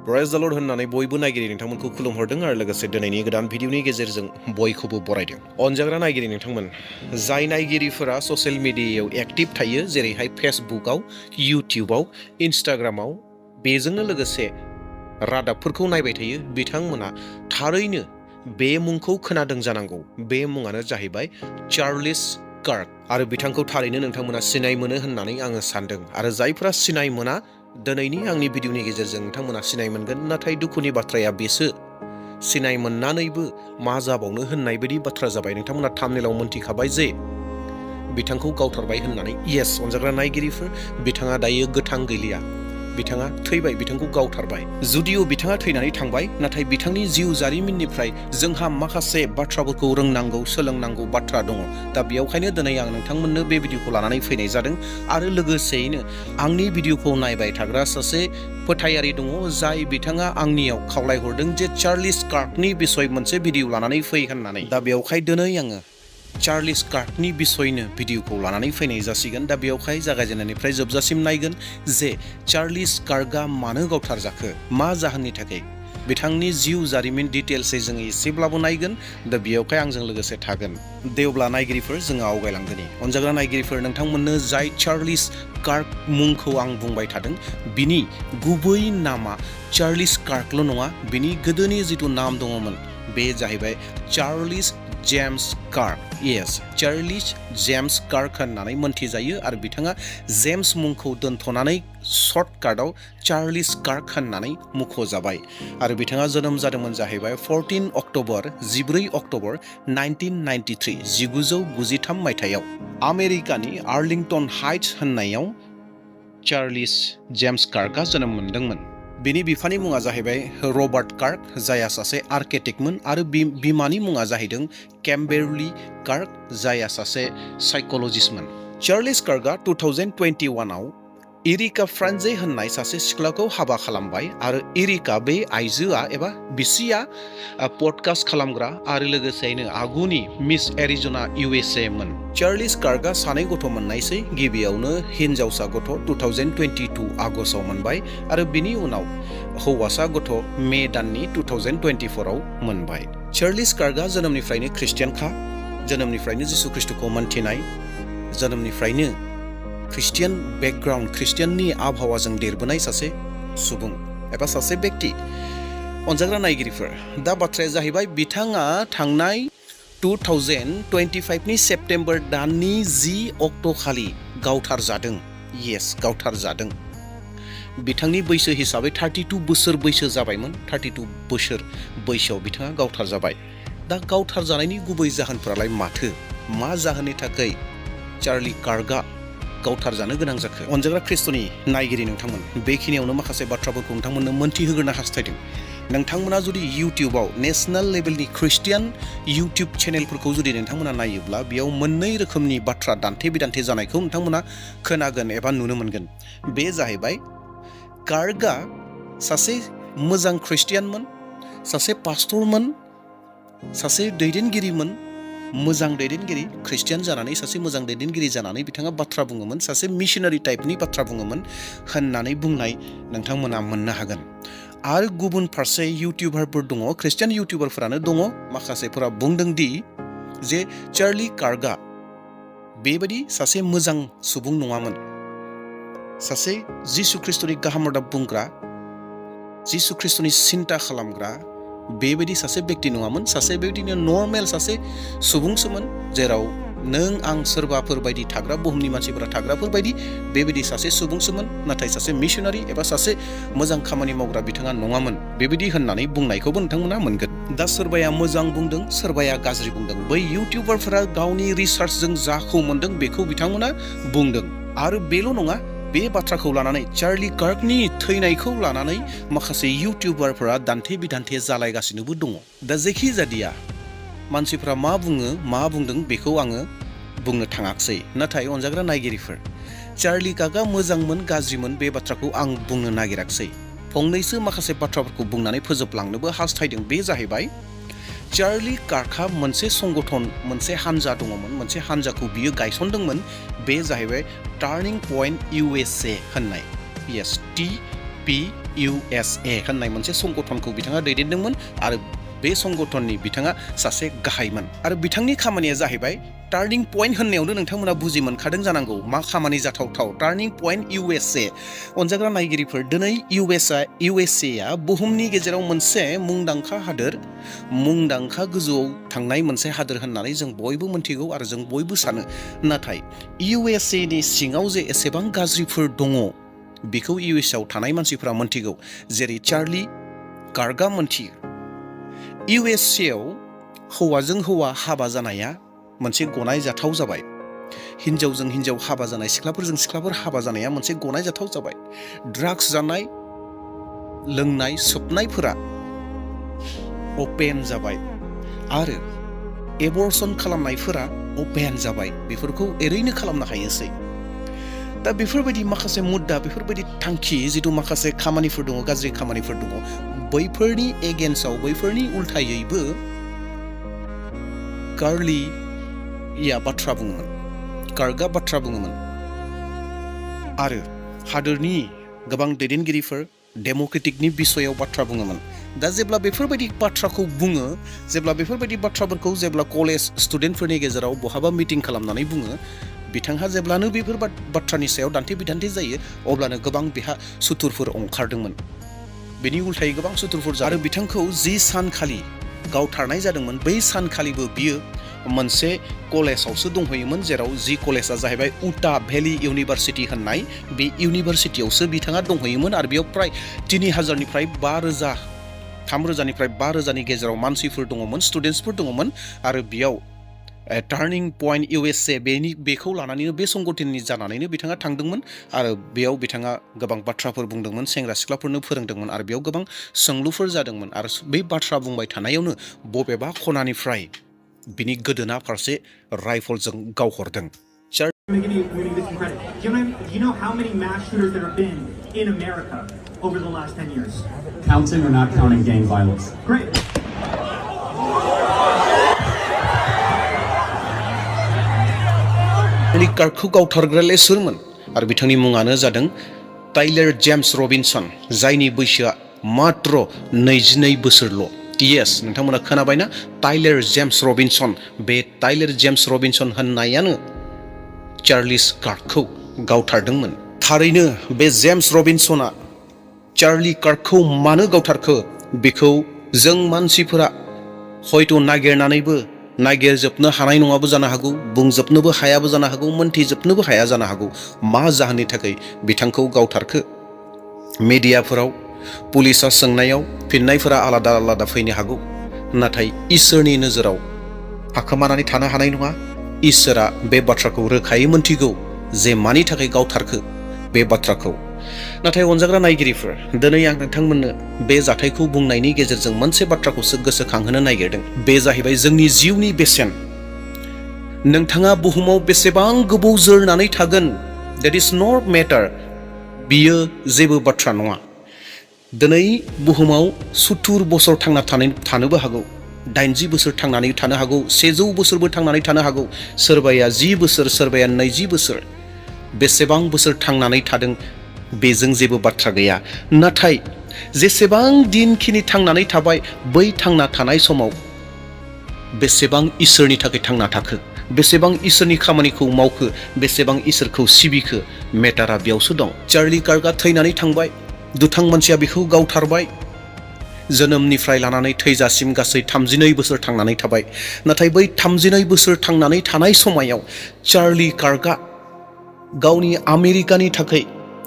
Praise the Lord होननानै बयबो नायगिरि नोंथांमोनखौ खुलुमहरदों आरो लोगोसे दिनैनि गोदान भिडिअनि गेजेरजों बयखौबो बरायदों। अनजाग्रा नायगिरि नोंथांमोन, जाय नायगिरिफोरा ससियेल मिडियायाव एक्टिभ थायो, जेरैहाय फेसबुकआव, इउटिउबआव, इन्स्टाग्रामाव, बेजोंनो लोगोसे रादाबफोरखौ नायबाय थायो, बिथांमोना थारैनो बे मुंखौ खोनादों जानांगौ। बे मुङानो जाहैबाय चार्लिस कार्क आरो बिथांखौ थारैनो नोंथांमोना सिनाय मोनो होननानै आङो सानदों आरो जायफोरा सिनाय मोना दिनैनि आंनि भिडिअनि गेजेरजों नोंथांमोना सिनाय मोनगोन। नाथाय दुखुनि बाथ्राया बेसो, सिनाय मोननानैबो मा जाबावनो होननाय बायदि बाथ्रा जाबाय। नोंथांमोना थाम्बनेलाव मोनथिखाबाय जे बिथांखौ गावथारबाय होननानै। येस, अनजाग्रा नायगिरिफोर, बिथाङा दायो गोथां गैलिया, बिथाङा थैबाय, बिथांखौ गावथारबाय। जुदिअ बिथाङा थैनानै थांबाय, नाथाय बिथांनि जिउ जारिमिननिफ्राय जोंहा माखासे बाथ्राफोरखौ रोंनांगौ, सोलोंनांगौ बाथ्रा दङ। दा बेयावखायनो दिनै आं नोंथांमोननो बे भिडिअखौ लानानै फैनाय जादों आरो लोगोसेयैनो आंनि भिडिअखौ नायबाय थाग्रा सासे फोथायारि दङ, जाय बिथाङा आंनियाव खावलायहरदों जे चार्लिस कार्कनि बिसय मोनसे भिडिअ लानानै फै होननानै। दा बेयावखाय दिनै आङो चार्लिस कार्कनि बिसयनो भिडिअखौ लानानै फैनाय जासिगोन। दा बेयावहाय जागायजेननायनिफ्राय जोबजासिम नायगोन जे चार्लिस कार्कआ मानो गावथार जाखो, मा जाहोननि थाखाय, बिथांनि जिउ जारिमिन डिटेल्सै जोङो एसेब्लाबो नायगोन। दा बेयावहाय आंजों लोगोसे थागोन। दे अब्ला नायगिरिफोर, जोङो आवगायलांदोनि। अनजाग्रा नायगिरिफोर, नोंथांमोननो जाय चार्लिस कार्क मुंखौ आं बुंबाय थादों, बिनि गुबै नामा चार्लिस कार्कल' नङा, बिनि गोदोनि जिथु नाम दङमोन बे जाहैबाय Charles James cork. Yes, Charles James cork होननानै मोनथिजायो आरो बिथाङा जेम्स मुंखौ दोनथ'नानै सर्टकाटआव चार्लिस कार्क होननानै मुंख'जाबाय आरो बिथाङा जोनोम जादोंमोन जाहैबाय 14 अक्ट'बर 1993 मायथाइयाव आमेरिकानि आर्लिंटन हाइट्स होननायाव चार्लिस जेम्स कार्कआ जोनोम मोनदोंमोन। बिनि बिफानि मुङा जाहैबाय रबार्ट कार्क, जायहा सासे आर्किटेक्टमोन, आरो बिमानि मुङा जाहैदों केम्बेरली कार्क, जायहा सासे साइक'लजिस्टमोन। चार्लिस कार्कआ 2021आव इरिका फ्रान्जे होननाय सासे सिख्लाखौ हाबा खालामबाय आरो इरिका, बे आइजोआ एबा बिसिया पडकास्ट खालामग्रा आरो लोगोसेयैनो आगुनि मिस एरिज'ना USA मोन। चार्लिस कार्कआ सानै गथ' मोननायसै। गिबियावनो हिनजावसा गथ' 2022 आगस्टआव मोनबाय आरो बिनि उनाव हौवासा गथ' मे दाननि 2024आव मोनबाय। चार्लिस कार्कआ जोनोमनिफ्रायनो ख्रिस्टियानखा, जोनोमनिफ्रायनो जिसु ख्रिस्ट'खौ मोनथिनाय, जोनोमनिफ्रायनो ख्रिस्टियान बेकग्राउन्ड, ख्रिस्टियाननि आबहावाजों देरबोनाय सासे सुबुं एबा सासे बेक्ति। अनजाग्रा नायगिरिफोर, दा बाथ्राया जाहैबाय बिथाङा थांनाय 2025नि सेप्तेम्बर दाननि 10 अक्ट'खालि गावथार जादों। येस, गावथार जादों। बिथांनि बैसो हिसाबै 32 बोसोर बैसो जाबायमोन। 32 बोसोर बैसोआव बिथाङा गावथार जाबाय। दा गावथार जानायनि गुबै जाहोनफोरालाय माथो, मा जाहोननि थाखाय चार्ली कार्कआ गावथार जानो गोनां जाखो? अनजाग्रा ख्रिस्ट'नि नायगिरि नोंथांमोन, बेखिनियावनो माखासे बाथ्राफोरखौ नोंथांमोननो मोनथिहोग्रोनो हास्थायदों। नोंथांमोना जुदि इउटिउबाव नेसनेल लेभेलनि ख्रिस्टियान इउटिउब चेनेलफोरखौ जुदि नोंथांमोना नायोब्ला, बेयाव मोननै रोखोमनि बाथ्रा दान्थे बिदान्थे जानायखौ नोंथांमोना खोनागोन एबा नुनो मोनगोन। बे जाहैबाय कार्कआ सासे मोजां ख्रिस्टियानमोन, सासे पास्टरमोन, सासे दैदेनगिरिमोन, मोजां दैदेनगिरि, ख्रिस्टियान जानानै सासे मोजां दैदेनगिरि जानानै बिथाङा बाथ्रा बुङोमोन, सासे मिशनारि टाइपनि बाथ्रा बुङोमोन होननानै बुंनाय नोंथांमोना मोननो हागोन। आरो गुबुन फारसे इउटिउबारफोर दङ, ख्रिस्टियान इउटिउबारफोरानो दङ, माखासेफोरा बुंदों दि जे चार्ली कार्कआ बेबायदि सासे मोजां सुबुं नङामोन, सासे जिसु ख्रिस्ट'नि गाहाम रादाब बुंग्रा, जिसु ख्रिस्ट'नि सिन्ता खालामग्रा बेबायदि सासे बेक्ति नङामोन। सासे बेबायदिनो नर्मेल सासे सुबुंसोमोन, जेराव नों आं सोरबाफोर बायदि थाग्रा, बुहुमनि मानसिफोरा थाग्राफोर बायदि बेबायदि सासे सुबुंसोमोन। नाथाय सासे मिशनारि एबा सासे मोजां खामानि मावग्रा बिथाङा नङामोन, बेबायदि होननानै बुंनायखौबो नोंथांमोना मोनगोन। दा सोरबाया मोजां बुंदों, सोरबाया गाज्रि बुंदों। बै इउटिउबारफोरा गावनि रिसार्चजों जाखौ मोनदों बेखौ बिथांमोना बुंदों। आरो बेल' नङा, बे बाथ्राखौ लानानै, चार्ली कार्कनि थैनायखौ लानानै माखासे इउटिउबारफोरा दान्थे बिदान्थे जालायगासिनोबो दङ। दा जेखि जादिया मानसिफ्रा मा बुङो, मा बुंदों बेखौ आङो बुंनो थाङाखसै। नाथाय अनजाग्रा नायगिरिफोर, चार्ली कार्कआ मोजांमोन गाज्रिमोन बे बाथ्राखौ आं बुंनो नागिराखसै। फंनैसो माखासे बाथ्राफोरखौ बुंनानै फोजोबलांनोबो हास्थायदों। बे जाहैबाय चार्ली कार्कहा मोनसे संगठन, मोनसे हानजा दङमोन, मोनसे हानजाखौ बियो गायसनदोंमोन। बे जाहैबाय टार्निं पइन्ट USA होननाय। येस, TP USA होननाय मोनसे संगठनखौ बिथाङा दैदेनदोंमोन आरो बे संगठननि बिथाङा सासे गाहायमोन आरो बिथांनि खामानिया जाहैबाय टार्निं पइन्ट होननायावनो नोंथांमोना बुजि मोनखादों जानांगौ मा खामानि जाथावथाव टार्निं पइन्ट USA अनजाग्रा नायगिरिफोर दिनै USA बुहुमनि गेजेराव मोनसे मुंदांखा हादोर मुंदांखा गोजौआव थांनाय मोनसे हादोर होननानै जों बयबो मिन्थिगौ आरो जों बयबो सानो नाथाय USA नि सिङाव जे एसेबां गाज्रिफोर दङ बेखौ US आव थानाय मानसिफ्रा मिन्थिगौ जेरै चार्ली कार्कआ मिन्थियो USA आव हौवाजों हौवा हाबा जानाया मोनसे गनायजाथाव जाबाय हिन्जावजों हिन्जाव हाबा जानाय सिख्लाफोरजों सिख्लाफोर हाबा जानाया मोनसे गनायजाथाव जाबाय ड्राग्स जानाय लोंनाय सोबनायफोरा अपेन जाबाय आरो एबर्सन खालामनायफोरा अपेन जाबाय बेफोरखौ ओरैनो खालामनो हायोसै दा बेफोरबायदि माखासे मुद्दा बेफोरबायदि थांखि जिथु माखासे खामानिफोर दङ गाज्रि खामानिफोर दङ बैफोरनि एगेन्स्टआव बैफोरनि उल्थायैबो कार्लीया बाथ्रा बुङोमोन कार्कआ बाथ्रा बुङोमोन आरो हादोरनि गोबां दैदेनगिरिफोर डेम'क्रेटिकनि बिसयाव बाथ्रा बुङोमोन दा जेब्ला बेफोरबायदि बाथ्राखौ बुङो जेब्ला बेफोरबायदि बाथ्राफोरखौ जेब्ला कलेज स्टुडेन्टफोरनि गेजेराव बहाबा मिटिं खालामनानै बुङो बिथांहा जेब्लानो बेफोर बाथ्रानि सायाव दान्थे बिदान्थे जायो अब्लानो गोबां बेहा सुथुरफोर ओंखारदोंमोन बेनि उल्थायै गोबां सुथुरफोर आरो बिथांखौ जि सानखालि गावथारनाय जादोंमोन बै सानखालिबो बियो मोनसे कलेजावसो दंहैयोमोन जेराव जि कलेजा जाहैबाय उटा भेलि इउनिभारसिटि होननाय बे इउनिभारसिटियावसो बिथाङा दंहैयोमन आरो बेयाव प्राय 3000निफ्राय 5000 3000निफ्राय 5000नि गेजेराव मानसिफोर दङमोन स्टुडेन्टसफोर दङमोन आरो बेयाव टार्निं पइन्ट USA बेखौ लानानैनो बे संगठननि जानानैनो बिथाङा थांदोंमोन आरो बेयाव बिथाङा गोबां बाथ्राफोर बुंदोंमोन सेंग्रा सिख्लाफोरनो फोरोंदोंमोन आरो बेयाव गोबां सोंलुफोर जादोंमोन आरो बे बाथ्रा बुंबाय थानायावनो बबेबा खनानिफ्राय बिनि गोदोना फारसे राइफलजों गावहरदों Do you know how many mass shooters there have been in America over the last 10 years? Counting or not counting gang violence? Great. Charlie कार्कखौ गावथारग्राया सोरमोन आरो बिथांनि मुङानो जादों टाइलर जेम्स रबिनसन जायनि बैसोआ मात्र 22 बोसोरल' यस नोंथांमोना खोनाबायना टाइलर जेम्स रबिनसन बे टाइलर जेम्स रबिनसन होननायानो चार्ली कार्कखौ गावथारदोंमोन थारैनो बे जेम्स रबिनसना चार्ली कार्कखौ मानो गावथारखो बेखौ जों मानसिफोरा हयथ' नागिरजोबनो हानाय नङाबो जानो हागौ बुंजोबनोबो हायाबो जानो हागौ मोनथिजोबनोबो हाया जानो हागौ मा जाहोननि थाखाय बिथांखौ गावथारखो मिडियाफोराव पुलिसा सोंनायाव फिननायफोरा आलादा आलादा फैनो हागौ नाथाय इसोरनि नोजोराव थाखोमानानै थानो हानाय नङा इसोरा बे बाथ्राखौ रोखायै मोनथिगौ जे मानि थाखाय गावथारखो बे बाथ्राखौ नाथाय अनजाग्रा नायगिरिफोर दिनै आं नोंथांमोननो बे जाथायखौ बुंनायनि गेजेरजों मोनसे बाथ्राखौसो गोसोखांहोनो नागिरदों बे जाहैबाय जोंनि जिउनि बेसेन नोंथाङा बुहुमाव बेसेबां गोबाव जोरनानै थागोन that is not matter बियो जेबो बाथ्रा नङा दिनै बुहुमाव 70 बोसोर थांना थानोबो हागौ 80 बोसोर थांनानै थानो हागौ 100 बोसोरबो थांनानै थानो हागौ सोरबाया 10 बोसोर सोरबाया 20 बोसोर बेसेबां बोसोर थांनानै थादों बेजों जेबो बाथ्रा गैया नाथाय जेसेबां दिनखिनि थांनानै थाबाय बै थांना थानाय समाव बेसेबां इसोरनि थाखाय थांना थाखो बेसेबां इसोरनि खामानिखौ मावखो बेसेबां इसोरखौ सिबिखो मेटारा बेयावसो दं चार्ली कार्कआ थैनानै थांबाय दुथां मानसिया बेखौ गावथारबाय जोनोमनिफ्राय लानानै थैजासिम गासै 32 बोसोर थांनानै थाबाय नाथाय बै 32 बोसोर थांनानै थानाय समायाव चार्ली कार्कआ गावनि आमेरिकानि थाखाय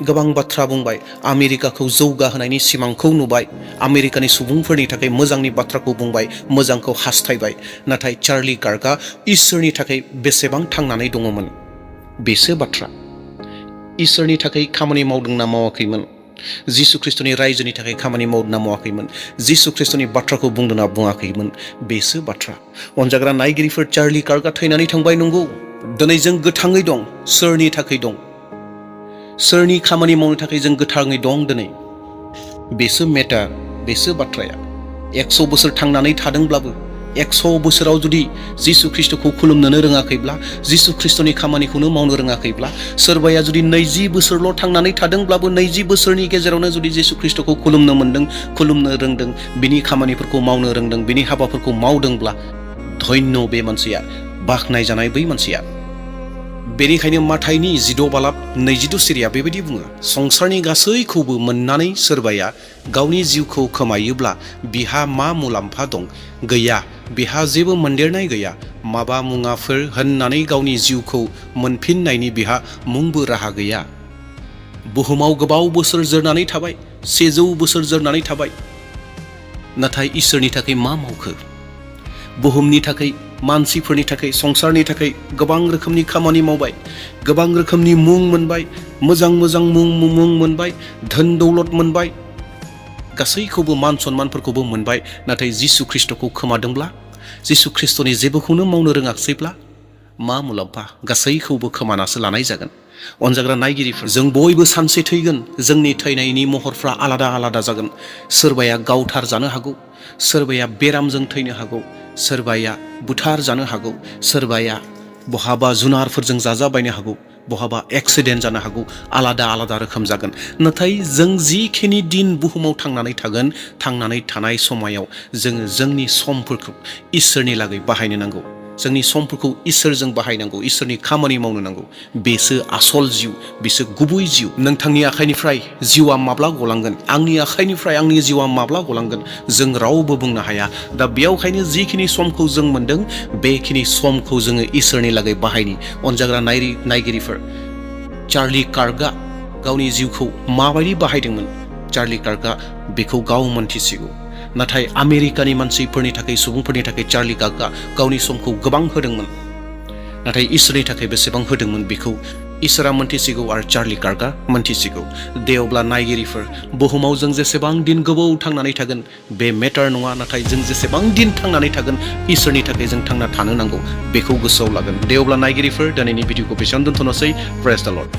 गोबां बाथ्रा बुंबाय आमेरिकाखौ जौगाहोनायनि सिमांखौ नुबाय आमेरिकानि सुबुंफोरनि थाखाय मोजांनि बाथ्राखौ बुंबाय मोजांखौ हास्थायबाय नाथाय चार्ली कार्कआ इसोरनि थाखाय बेसेबां थांनानै दङमोन बेसो बाथ्रा इसोरनि थाखाय खामानि मावदोंना मावाखैमोन जिसु ख्रिस्टनि रायजोनि थाखाय खामानि मावदोंना मावाखैमोन जिसु ख्रिस्टनि बाथ्राखौ बुंदोंना बुङाखैमोन बेसो बाथ्रा अनजाग्रा नायगिरिफोर चार्ली कार्कआ थैनानै थांबाय नंगौ दिनै जों गोथाङै दं सोरनि थाखाय दं सोरनि खामानि मावनो थाखाय जों गोथाङै दं दिनै बेसो मेटार बेसो बाथ्राया 100 बोसोर थांनानै थादोंब्लाबो 100 बोसोराव जुदि जिसु ख्रिस्टखौ खुलुमनोनो रोङाखैब्ला, जिसु ख्रिस्टनि खामानिखौनो मावनो रोङाखैब्ला, सोरबाया जुदि 20 बोसोरल' थांनानै थादोंब्लाबो 20 बोसोरनि गेजेरावनो जुदि जिसु ख्रिस्टखौ खुलुमनो मोनदों, खुलुमनो रोंदों, बिनि खामानिफोरखौ मावनो रोंदों, बिनि हाबाफोरखौ मावदोंब्ला धन्य बे मानसिया, बाख्नायजानाय बै मानसिया। बेनिखायनो माथाइनि 16 बालाब 22 सिरिया बेबायदि बुङो, संसारनि गासैखौबो मोननानै सोरबाया गावनि जिउखौ खोमायोब्ला बिहा मा मुलाम्फा दं? गैया, बिहा जेबो मोनदेरनाय गैया। माबा मुवाफोर होननानै गावनि जिउखौ मोनफिननायनि बिहा मुंबो राहा गैया। बुहुमाव गोबाव बोसोर जोरनानै थाबाय, 100 बोसोर जोरनानै थाबाय, नाथाय इसोरनि थाखाय मा मावखो? बुहुमनि थाखाय, मानसिफोरनि थाखाय, संसारनि थाखाय गोबां रोखोमनि खामानि मावबाय, गोबां रोखोमनि मुं मोनबाय, मोजां मोजां मुं मोनबाय, धोन दौलत मोनबाय, गासैखौबो मान सन्मानफोरखौबो मोनबाय, नाथाय जिसु ख्रिस्टखौ खोमादोंब्ला, जिसु ख्रिस्टनि जेबोखौनो मावनो रोङाखैब्ला मा मुलाम्फा? गासैखौबो खोमानासो लानाय जागोन। अनजाग्रा नायगिरिफोर, जों बयबो सानसे थैगोन। जोंनि थैनायनि महरफ्रा आलादा आलादा जागोन। सोरबाया गावथार जानो हागौ, सोरबाया बेरामजों थैनो हागौ, सोरबाया बुथार जानो हागौ, सोरबाया बहाबा जुनारफोरजों जाजाबायनो हागौ, बहाबा एक्सिडेन्ट जानो हागौ, आलादा आलादा रोखोम जागोन। नाथाय जों जिखिनि दिन बुहुमाव थांनानै थागोन, थांनानै थानाय समायाव जोङो जोंनि समफोरखौ इसोरनि लागै बाहायनो नांगौ। जोंनि समफोरखौ इसोरजों बाहायनांगौ, इसोरनि खामानि मावनो नांगौ। बेसो आसल जिउ, बेसो गुबै जिउ। नोंथांनि आखाइनिफ्राय जिउआ माब्ला गलांगोन, आंनि आखाइनिफ्राय आंनि जिउआ माब्ला गलांगोन, जों रावबो बुंनो हाया। दा बेयावखायनो जिखिनि समखौ जों मोनदों, बेखिनि समखौ जोङो इसोरनि लागै बाहायनि। अनजाग्रा नायगिरिफोर, चार्ली कार्कआ गावनि जिउखौ माबायदि बाहायदोंमोन, चार्ली कार्कआ बेखौ गाव मोनथिसिगौ। नाथाय आमेरिकानि मानसिफोरनि थाखाय, सुबुंफोरनि थाखाय चार्ली कार्कआ गावनि समखौ गोबां होदोंमोन, नाथाय इसोरनि थाखाय बेसेबां होदोंमोन बेखौ इसोरा मोनथिसिगौ आरो चार्ली कार्कआ मोनथिसिगौ। दे अब्ला नायगिरिफोर, बुहुमाव जों जेसेबां दिन गोबाव थांनानै थागोन बे मेटार नङा, नाथाय जों जेसेबां दिन थांनानै थागोन इसोरनि थाखाय जों थांना थानो नांगौ, बेखौ गोसोआव लागोन। दे अब्ला नायगिरिफोर, दिनैनि भिडिअखौ बेसेबां दोनथ'नोसै। प्रेज द लर्ड।